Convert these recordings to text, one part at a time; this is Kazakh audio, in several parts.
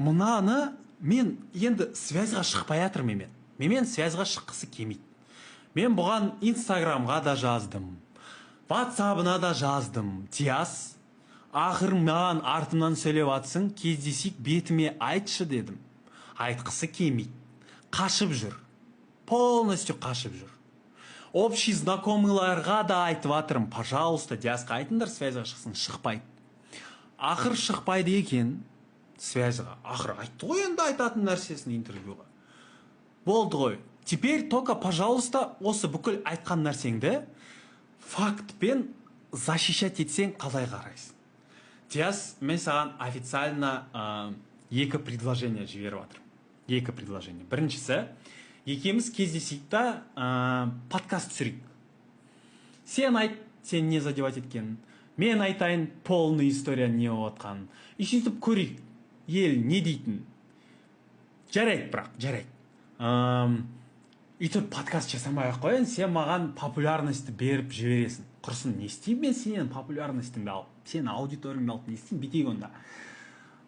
Мынаны мен енді связьға шықпай жатыр менімен. Менімен связьға шыққысы келмейді. Мен бұған Инстаграмға да жаздым, Ватсабына да жаздым. «Диас, ақыры маған артымнан сөйлеп жатсың, кездесейік, бетіме айтшы», — дедім. Айтқысы келмейді, қашып жүр, полностью қашып жүр. Общий знакомыйларға да айтып жатырмын: «Пожалуйста, Диасқа айтыңдар, связьға шықсын». Шықпайды. Ақыр шықпайды екен связьға. Ақыры айтты ғой енді айтатын нәрсесін интервьюға, болды ғой. Теперь только, пожалуйста, осы бүкіл айтқан нәрсеңді фактпен защищать етсең, қалай қарайсың? Диас, мен саған официально екі предложение жіберіп жатырмын, екі предложение. Біріншісі: екеуміз кездесейік та, подкаст түсірейік. Сен айт, сен не задевать еткенін, мен айтайын полный история не болып жатқанын, и сөйтіп көрейік, ел не дейтінін. Жарайды, бірақ жарайды, өйтіп подкаст жасамай ақ қояйын. Сен маған популярностьті беріп жібересің, құрсын. Не істеймін мен сенен популярностіңді алып, сен аудиторияңды алып не істеймін? Бүйтейік онда: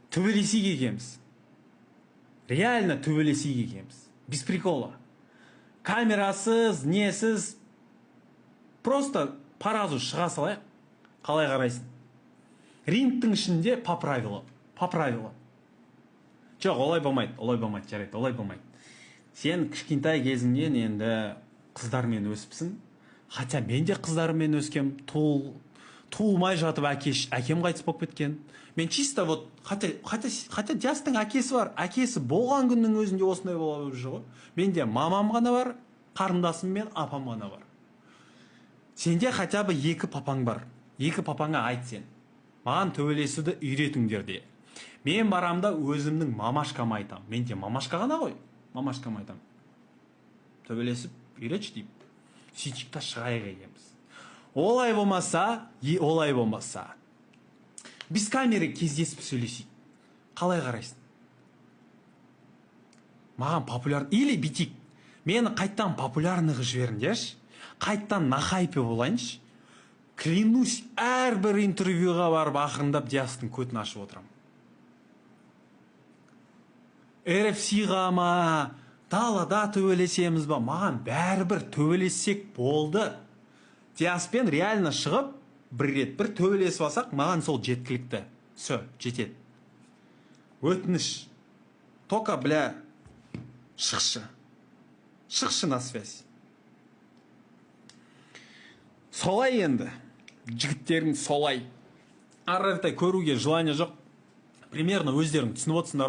төбелесейік екеуміз, реально төбелесейік екеуміз, без прикола, камерасыз, несіз, просто по разу шыға салайық. Қалай қарайсың? Рингтің ішінде, по правилам, по правилам. Жоқ, олай болмайды, олай болмайды. Жарайды, олай болмайды. Сен кішкентай кезіңнен енді қыздармен өсіпсің, хотя мен де қыздармен өскем. Туылмай жатып әкем қайтыс болып кеткен. Мен чисто вот, хотя Диастың әкесі бар, әкесі болған күннің өзінде осындай болып жүр ғой. Менде мамам ғана бар, қарындасым мен апам ғана бар. Сенде хотя бы екі папаң бар. Екі папаңа айт, сен маған төбелесуді үйретіңдер де. Мен барам да, өзімнің мамашкама айтам. Менде мамашка ғана ғой. Мамашкама айтам, төбелесіп үйретші деймін. Сөйтейік та, шығайық екеуміз. Олай болмаса, олай болмаса, без камеры кездесіп сөйлесейік. Қалай қарайсың? Маған популяр или бүйтейік: мені қайттан популярный қылып жіберіңдерші, қайттан на хайпе болайыншы. Клянусь, әрбір интервьюға барып, ақырындап Диастың көтін ашып отырамын. RFC-ға ма, далада төбелесеміз ба, маған бәрібір, төбелессек болды. Диаспен реально шығып, бір рет бір төбелесіп алсақ, маған сол жеткілікті, все, жетеді. Өтініш, только, бля, шықшы, шықшы на связь. Солай енді, жігіттерің, солай. Ары қарай көруге желание жоқ. Примерно өздерің түсініп отырсыңдар.